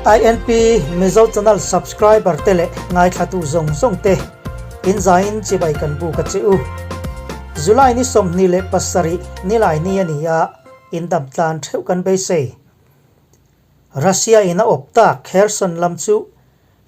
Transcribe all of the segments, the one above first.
INP Mizo Channel subscriber te leh ngaithlatu zawng zawng te in zain chibai kan buk a che u. July ni 27 nilai ni a ni a, in dam tlan theuh kan beisei. Russia in a awp tak Kherson lam chu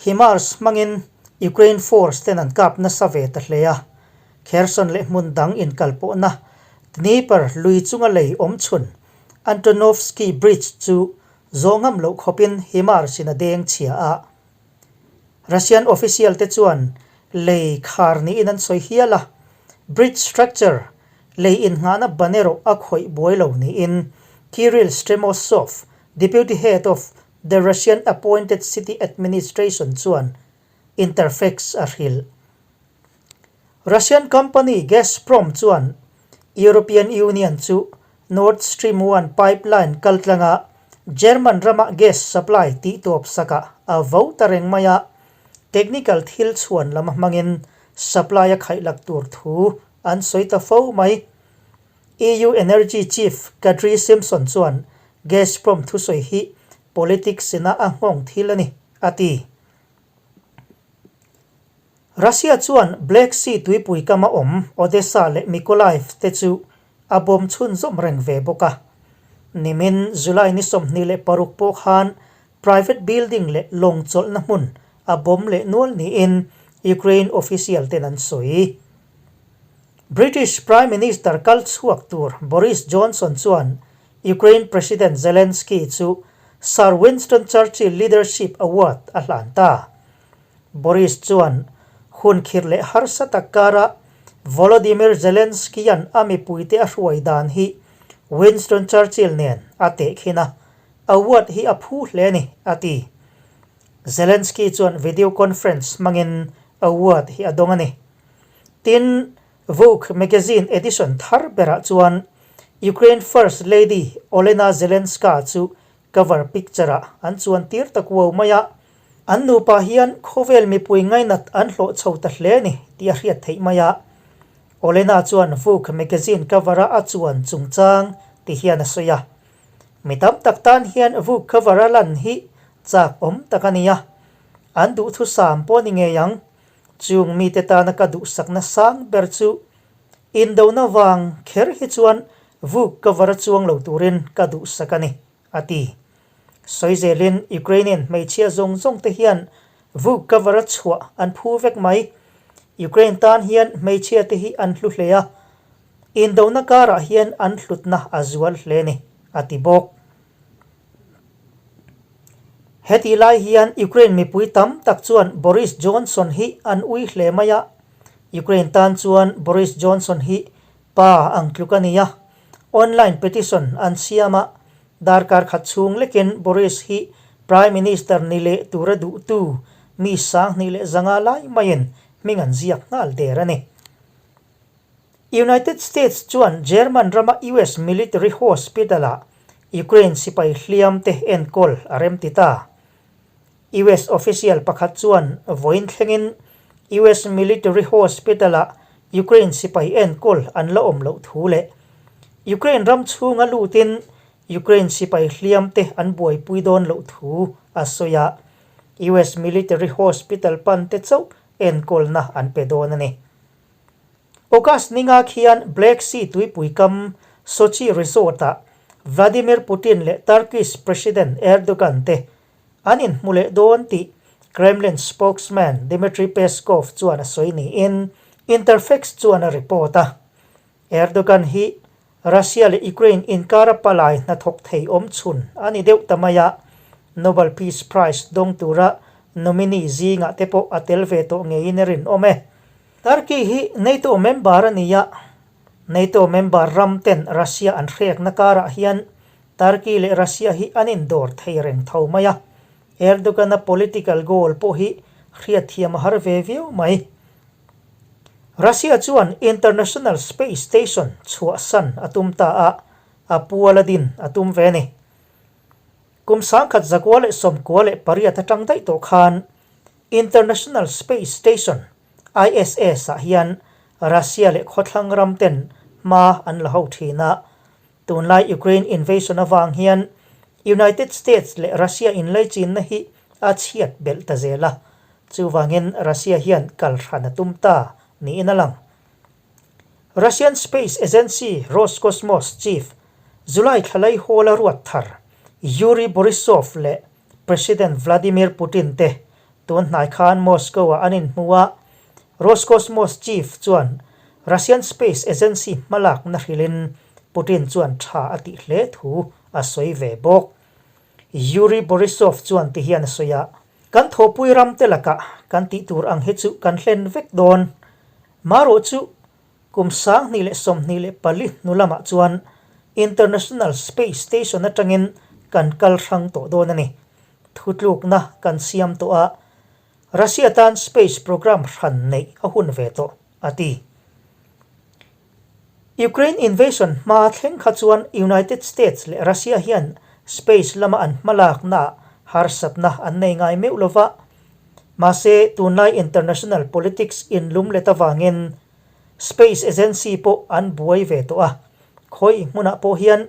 HIMARS hmangin Ukraine force ten an kap nasa ve ta hle a, Kherson leh hmun dang inkalpawhna Dnieper lui chunga lei awm chhun Antonovsky Bridge chu zawh ngam loh khawpin HIMARS in a deng chhia a. Russian official te chuan lei khar niin an sawi hial a, bridge structure lei innghahna ban erawh a khawih buai lo niin Kirill Stremousov, deputy head of the Russian appointed city administration chuan Interfax a hrilh. Russian company Gazprom chuan European Union chu Nord Stream One pipeline kaltlanga German rama gas supply tih tawp sakah a vo ta reng mai a, technical thil chhuan lama hmangin supply a khaihlak tur thu an sawi ta fo mai. EU Energy Chief Kadri Simson chuan Gazprom thusawi hi politics ina a nghawng thil a ni, a ti. Russia chuan Black Sea tuipui kama awm Odessa leh Mykolaiv te chu a bawm chhunzawm reng ve bawk a. Nimin July ni 26 pawh khan private building leh lawng chawlhna hmun a bawm leh nual niin Ukraine official ten an sawi. British Prime Minister kal chhuak tur Boris Johnson chuan Ukraine President Zelensky chu Sir Winston Churchill Leadership Award a hlan ta. Boris chuan hun khirh leh harsa tak kara Volodymyr Zelensky-a'n a mipuite a hruai dan hi Winston Churchill nen a tehkhin a, award hi a phu hle a ni, a ti. Zelensky chuan video conference hmangin award hi a dawng a ni. Tin, Vogue magazine edition thar berah chuan Ukraine First Lady Olena Zelenska chu cover picture-ah an chuan tir ta kuau mai a, an nupa hian khawvel mipui ngainat an hlawh chho ta hle a ni tih a hriat theih mai a. Olena chuan Vogue magazine cover-a a chuan chungchang ti hian a sawi a, Mi tam tak tan hian Vogue cover-a lan hi chak awm tak a ni a, an duhthusam pawh a ni ngei ang. Chung mite tana ka duhsakna sang ber chu indona vang kher hi chuan vuk cover a chuang lo turin ka duhsak a ni, a ti. Sawi zelin Ukrainian hmeichhia zawng zawng te hian vuk cover a chhuah an phu vek mai. Ukraine tan hian hmeichhia te hi an hlu hle a, indona karah hian an hlutna a zual hle ni, a ti bawk. Hetih lai hian Ukraine mipui tam tak chuan Boris Johnson hi an ui hle mai a, Ukraine tan chuan Boris Johnson hi pa ang tluk a ni a, online petition an siam a, darkar khat chhung lekin Boris hi Prime Minister ni leh tura duhtu mi 2500 lai maiin hming an ziak nghal der a ni. United States chuan German rama US military hospital-ah Ukraine sipai hliam te enkawl a remti ta. US official pakhat chuan vawiin thlengin US military hospital-ah Ukraine sipai enkawl an la awm loh thu leh Ukraine ram chhunga lutin Ukraine sipai hliam te an buaipui dawn loh thu a sawi a, US military hospital pan te chauh enkawlna an pe dawn a ni. August ninga khian Black Sea tuipui kam Sochi Resort-ah Vladimir Putin leh Turkish President Erdogan te an inhmu leh dawn tih Kremlin spokesman Dmitry Peskov chuan a sawi niin Interfax chuan a report a. Erdogan hi Russia leh Ukraine inkara palai hnathawk thei awm chhun a ni deuh ta mai a, Nobel Peace Prize dawng tura nominee zingah te pawh a tel ve tawh ngeiin a rinawm e. Turkey hi NATO member a ni a, NATO member ram ten Russia an hrekna karah hian Turkey leh Russia hi an indawr thei reng tho mai a, Erdogan-a political goal pawh hi hriatthiam a har ve viau mai. Russia chuan International Space Station chhuahsan a tum ta a, a pual a din a tum ve a ni. Kum 1998 atang daih tawh khan International Space Station, ISS, ah hian Russia leh khawthlang ram ten hma an la ho thin a. Tunlai Ukraine invasion avang hian United States leh Russia inlaichinna hi a chhiat belh ta zel a, chuvangin Russia hian kal hran a tum ta niin a lang. Russian space agency Roscosmos chief July thlalai hawla ruat thar Yuri Borisov leh President Vladimir Putin te tun hnai khan Moscow-ah an inhmu a, Roscosmos chief chuan Russian space agency hmalakna hrilhin Putin chuan tha a tih hle thu a sawi ve bawk. Yuri Borisov chuan ti hian a sawi a, Kan thawhpui ram te lakah kan tih tur ang hi chu kan hlen vek dawn. Marawh chu kum 2024 hnu lamah chuan International Space Station atangin kan kal hrang tawh dawn a ni. Thutlukna kan siam tawh a, Russia tan space program hran neih a hun ve tawh, a ti. Ukraine invasion hma thleng kha chuan United States leh Russia hian space lama an hmalaknaah harsatna an nei ngai meuh lo va. Mahse, tunlai international politics inlum let avangin space agency pawh an buai ve tawh a, khawi hmunah pawh hian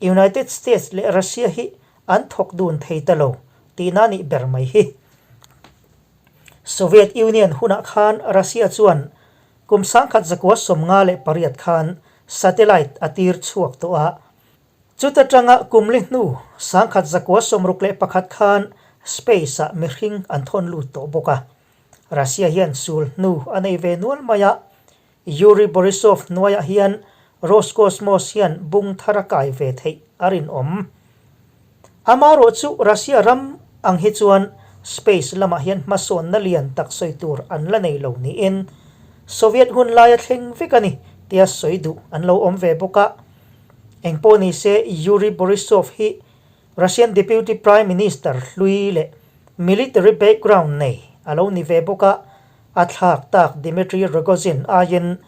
United States leh Russia hi an thawk dun thei ta lo tihna nih ber mai hi. Soviet Union hunah khan Russia chuan kum 1958 khan satellite a tir chhuak tawh a. Chuta tanga kum li hnu 1961 khan space-ah mihring an thawn lut tawh bawk a. Russia hian sul hnu a nei ve nual mai a, Yuri Borisov hnuaiah hian Roscosmos hian bung thar a kai ve theih a rinawm. Amaherawh chu Russia ram ang hi chuan space lamah hian hmasawnna lian tak sawi tur an la nei lo niin Soviet hun laia thleng vek a ni tia sawi duh an lo awm ve bawk a. Engpawh nise Yuri Borisov hi Russian Deputy Prime Minister hlui leh military background nei a lo ni ve bawk a, A thlak tak Dmitry Rogozin aiin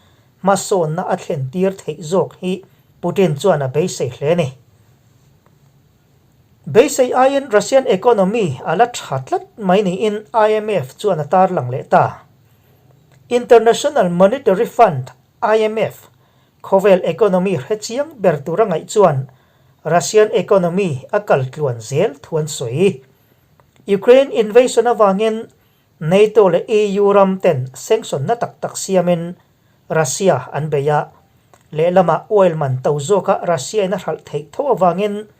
hmasawnna a thlen tir theih zawk hi Putin chuan a beisei hle a ni. Beisei aiin Russian economy a la tha tlat mai niin IMF chuan a tarlang leh ta. International Monetary Fund, IMF, khawvel economy hre chiang ber tura ngaih chuan Russian economy a kal tluan zel thu an sawi. Ukraine invasion avangin NATO leh EU ram ten sanction na tak tak siamin Russia an bei a, lehlamah oil man to zawka Russia in a hralh theih tho avangin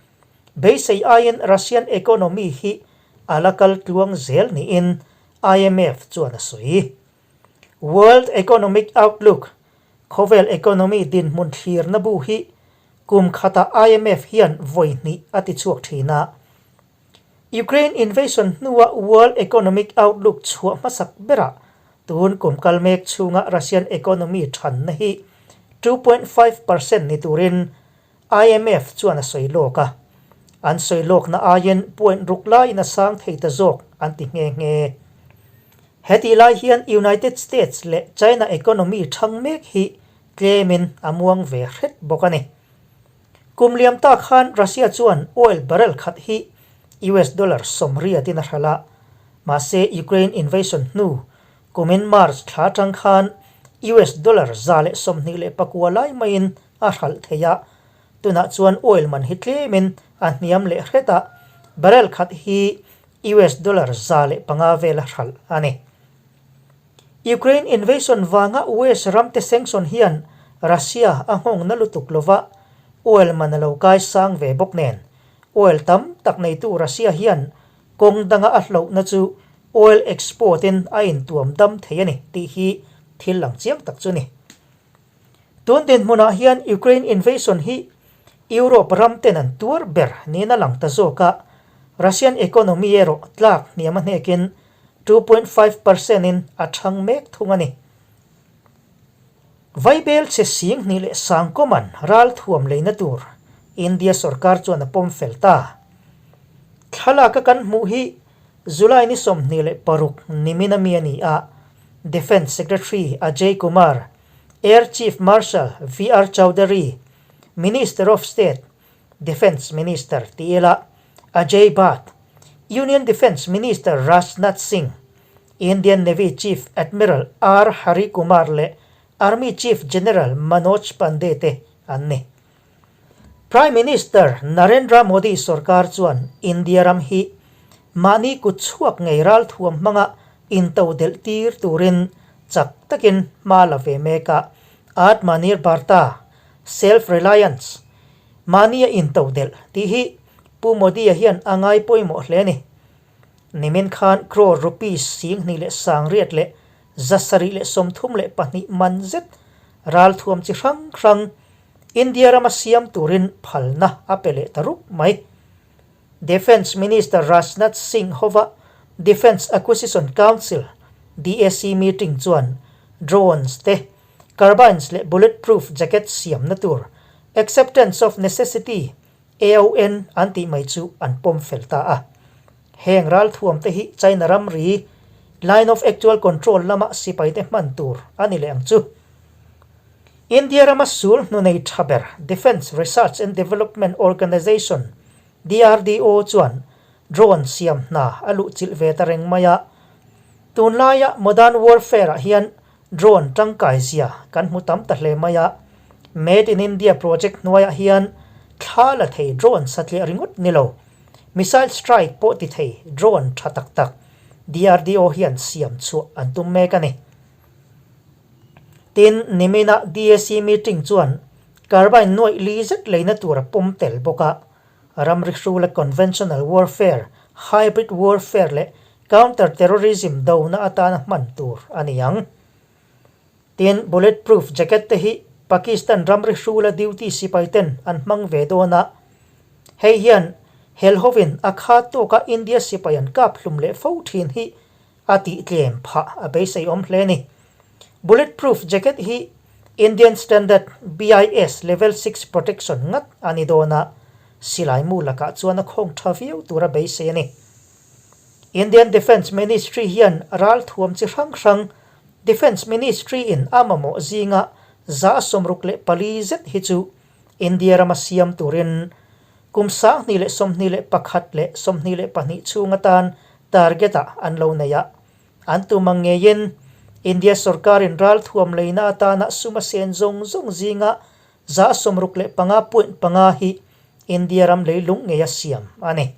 beisei aiin Russian economy hi a la kal tluang zel niin IMF chuan a sawi. World Economic Outlook, Khawvel economy dinhmun thlirna bu hi kum khatah IMF hian vawi hnih a ti chhuak thin a. Ukraine invasion hnua World Economic Outlook chhuah hmasak berah tun kum kal mek chhunga Russian economy thanna hi 2.5 percent ni turin IMF chuan a sawi lawk a. An sawi lawkna aiin point ruk laiin a sang thei ta zawk an ti nghe nghe. Hetih lai hian United States leh China economy thang mek hi tlemin a muang ve hret bawk a ni. Kum liam ta khan Russia chuan oil barrel khat hi US dollar sawmriatin a hralh a, mahse Ukraine invasion hnu kumin March thla atang khan US dollar 124 lai maiin a hralh thei a, tunah chuan oil man hi tlemin a hniam leh hret a, barrel khat hi US dollar 105 vel a hralh a ni. Ukraine invasion vanga US ramte sanction hian Russia a nghawng na lutuk lova, oil man a lo kai sang ve bawk nen. Oil tam tak neitu Russia hian kawng danga a hlohna chu oil export in a intuam dam thei a ni tih hi thil lang chiang tak chu ni. Tun dinhmunah hian Ukraine invasion hi Europe ram ten an tuar ber niin a lang ta zawk a, Russian economy erawh tlak hniam a hnekin 2.5 percent in a chhang mek thung a ni. Vaibel che sing hnih leh sang kawman ral thuam leina tur India sorkar chuan a pawm fel ta. Thlalak a kan hmuh hi July ni 26 nimin a mi a ni a, Defence Secretary Ajay Kumar, Air Chief Marshal VR Chaudhary, Minister of State, Defence Minister ti ila Ajay Bhatt, Union Defence Minister Rajnath Singh, Indian Navy Chief Admiral R Hari Kumar leh Army Chief General Manoj Pande te an ni. Prime Minister Narendra Modi sorkar chuan India ram hi mahni kut chhuak ngei ralthuam hmanga intodelh tir turin chak takin hma la ve mek a, Atmanirbharta, Self-reliance, mahnia intodelh tih hi Pu Modi-a hian a ngai pawimawh hle a ni. Nimin khan crore rupees 21,000 leh 732 man zet ralthuam chi hrang hrang India rama siam turin phalna a pe leh ta rup mai. Defence Minister Rajnath Singh hova Defence Acquisition Council, DAC, meeting chuan drones te, carbines leh bulletproof jacket siamna tur Acceptance of Necessity, AON, an tih mai chu an pawm fel ta a. Heng ralthuam te hi China ramri, Line of Actual Control lama sipaite hman tur a ni leh ang chu. India rama sul hnu nei tha ber Defence Research and Development Organisation, DRDO, chuan drone siam hna a luhchilh ve ta reng mai a. Tunlaia modern warfare-ah hian drone tangkai zia kan hmu tam ta hle mai a. Made in India project hnuaiah hian thla la thei drone satliah ringawt ni lo, missile strike pawh ti thei drone tha tak tak DRDO hian siam chhuah an tum mek a ni. Tin, nimina DAC meeting chuan carbine nuaih li zet leina tur a pawm tel bawk a, ramri hrula conventional warfare, hybrid warfare leh counter terrorism dona atana hman tur a ni ang. Tin, bullet proof jacket te hi Pakistan ramri hrula duty sipai ten an hmang ve dawn a, hei hian hel hovin a khat tawka India sipai an kap hlum leh fo thin hi a tih tlem phah a beisei awm hle a ni. Bullet proof jacket hi Indian Standard BIS Level 6 protection ngat a ni dawn a, silai mu lakah chuan a khawng tha viau tur a beisei a ni. Indian Defence Ministry hian ral thuam chi hrang hrang Defence Ministry in a mamawh zinga 64 zet hi chu India rama siam turin Kum 2021 leh 22 chhung atan target-ah an lo nei a. An tum ang ngeiin India sorkarin ralthuam leina atana sum a sen zawng zawng zinga 65.5 hi India ram leilung ngeia siam a ni.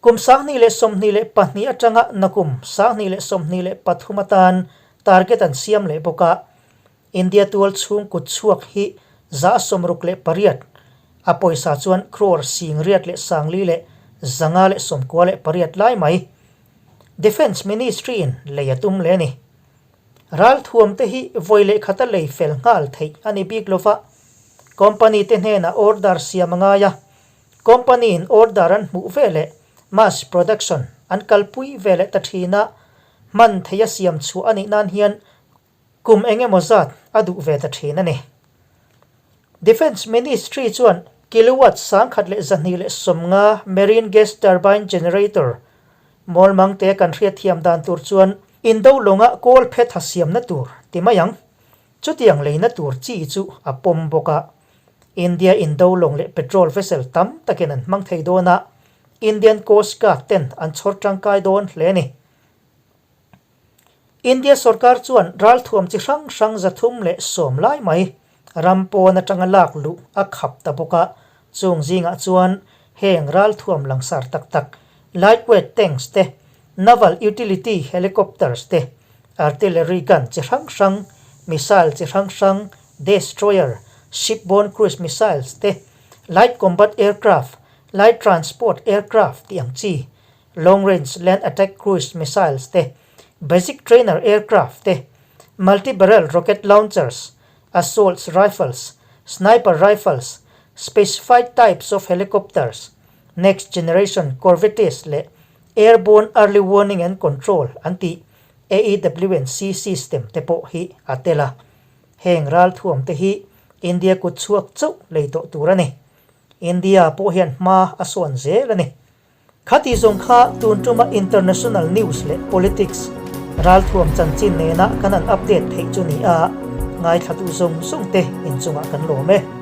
Kum 2022 atanga nakum 2023 atan target an siam leh bawk a. India tual chhung kut chhuak hi 68, a pawisa chuan crore 894,598 lai mai. Defence Ministry in lei a tum leh a ni. Ralthuam te hi vawi leh khata lei fel nghal theih a ni bik lova, company te hnenah order siam a ngai a, company in order an hmuh ve leh mass production an kalpui ve leh ta thin a, hman theia siam chhuah a nih nan hian Kum eng emaw zat a duh ve ta thin a ni. Defence Ministry chuan kilowatt 1150 marine gas turbine generator mawlmang te kan hriatthiam dan tur chuan indo lawnga kawl phetha siamna tur ti mai ang. Chutiang leina tur chi chu a pawm bawk a. India indo lawng leh petrol vessel tam takin an hmang thei dawn a, Indian Coast Guard ten an chhawr tangkai dawn hle a ni. India sorkar chuan ralthuam chi hrang hrang 310 lai mai ram pawn atanga lak luh a khap ta bawk a, chung zingah chuan heng ralthuam langsar tak tak lightweight tanks te, naval utility helicopters te, artillery gun chi hrang hrang, missile chi hrang hrang, destroyer, shipborne cruise missiles te, light combat aircraft, light transport aircraft tih ang chi Long Range Land Attack Cruise Missiles te, Basic Trainer Aircraft te, Multi-Barrel Rocket Launchers, Assault Rifles, Sniper Rifles, Specified Types of Helicopters, Next Generation Corvettes leh Airborne Early Warning and Control an tih AEW&C system te pawh hi a tel a. Heng ralthuam te hi India kut chhuak chauh lei tawh tur a ni. India pawh hian hma a sawn zel a ni. Khati zawng kha tun tuma international news leh politics ralthuam chanchin nena kan han update theih chu ni a, ngaithlatu zawng zawng te inchungah kan lawm e.